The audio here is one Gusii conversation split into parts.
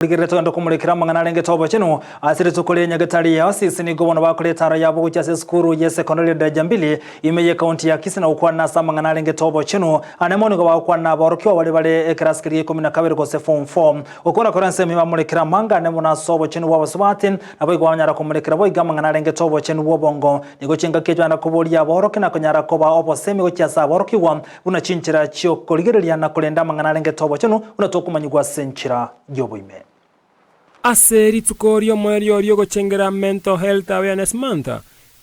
Rigereria togende komorekera amang'ana arengete obochenu ase rituko ria Nyagetari ya Osis nigo bono bakora etaaro yabo gochia ase esukuru y'esekondari ya Daraja Mbili ime y'ekaunti ya Kisii na gokwana ase amang'ana arengete obochenu. Ane mono nigo bagokwana naborokigwa baria bare ekerasi keria gia ikomi na kabere gose form four. Gokwana korwa ensemo ime bamorekere amanga ane mono ase obochenu bw'abasubati naboigo banyara komorekera boigo amang'ana arengete obochenu bw'obongo. Nigo chingaki echio banyara koboria aborokia na konyara koba obosemi gochia ase aborokigwa buna chinchera chi'okorigereria na korenda amang'ana arengete obochenu buna tokomanyigwa ase enchera y'oboime. Ase rituko ri'omoerio ri'ogochengera Mental Health Awareness Month,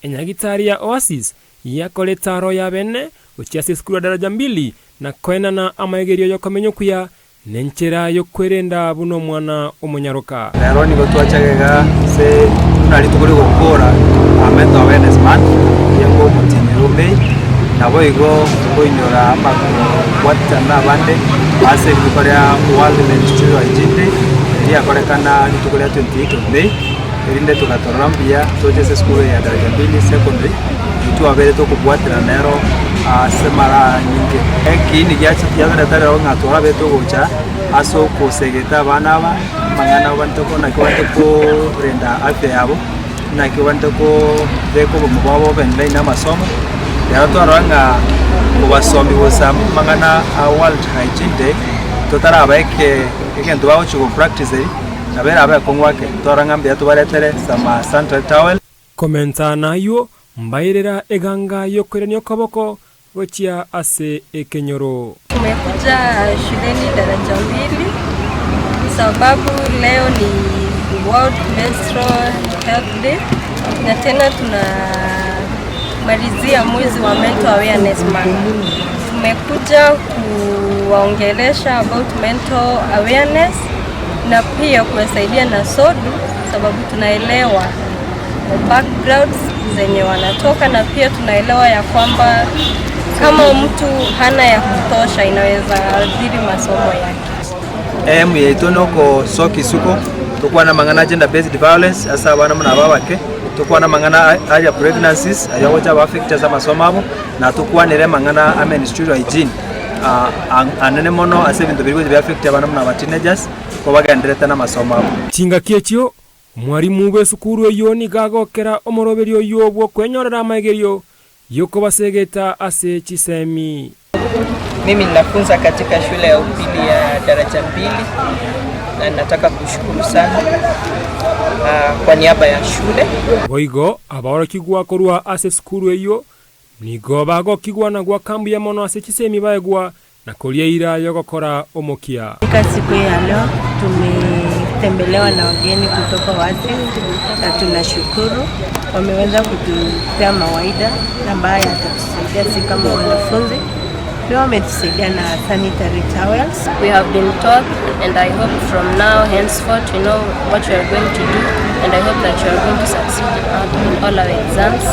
enyagitari ya Oasis yakora etaaro y'abene gochia ase esukuru ya Daraja Mbili na koenana amaegerio y'okomenya okuya nenchera y'okwerenda buna omwana omonyaroka. Rero nigo twacha iga ase buna rituko ri'ogokora Mental Awareness Month, riria omotienyi o May, naboigo tokoinyora amabwatano abande ase rituko ria World Menstrual Hygiene Day, riakorekana rituko ria 28 of May, erinde togatorora mbuya toche ase esukuru eye ya Daraja Mbili Secondary, eywo twabeire tokobwaterana nero ase mara anyinge. Ekiini giatoreta rero ng'a twarabete togocha ase okosegeta abana aba, amang'ana abande naki babwate korenda afya yabo. Naki obwenerete kobeka obogima bwabo bobe in line na amasomo, rero twarora ng'a kobasomia bosa amang'ana a World Hygiene Day, totaraba eke egento bagochia go practice eri, nabo erabe akong'u ake, twarora ng'a mbuya tobaretere some sanitary towel. Komenta nayio, mbairera eganga y'okoirania okoboko gochia ase ekenyoro. Tumekuja shuleni daraja mbili sababu leo ni World Menstrual Health Day na tena tunamalizia mwezi wa Mental Awareness Month. Tumekuja kuwaongelesha about mental awareness na pia kuwasaidia na sodu sababu tunaelewa backgrounds zenye wanatoka na pia tunaelewa ya kwamba kama mtu hana ya kutosha inaweza athiri masomo yake. Aim yaito nogosoka isiko tokwane amang'ana a gender based violence ase abana buna aba abake, tokwane amang'ana aya pregnancies aywo agocha aba affect ase amasomo abo, na tokwanere amang'ana a menstrual hygiene anene mono ase ebinto biria bigocha bi affect abana buna aba teenagers kobagendererete na amasomo abo. Chingaki echio Omwarimu bw'esukuru eyio nigo agokera omoroberio oyio bw'okwenyorera amaegerio y'okobasegeta ase chisemi. Mimi ninafunza katika shule ya upili ya daraja mbili na ninataka kushukuru sana kwa niaba ya shule. Boigo abaorokigwa korwa ase esukuru eyio nigo bagokigwa na goaka mbuya mono ase chisemi baegwa Na koria eira y'ogokora omokia. Katika siku ya leo tumetembelewa na wageni kutoka Oasis na tunashukuru wameweza kutupea mawaidha ambayo yatatusaidia sisi kama wanafunzi. Pia wametusaidia na sanitary towels. We have been taught and I hope from now henceforth we know what we are going to do and I hope that we are going to succeed in all our exams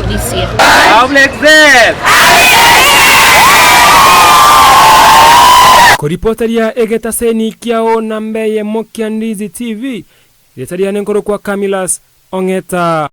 this year. Koripoteria egetaseni kiao namba eyemo kia Ndizi TV, rieta riane nkorokwa Camillus Ong'eta.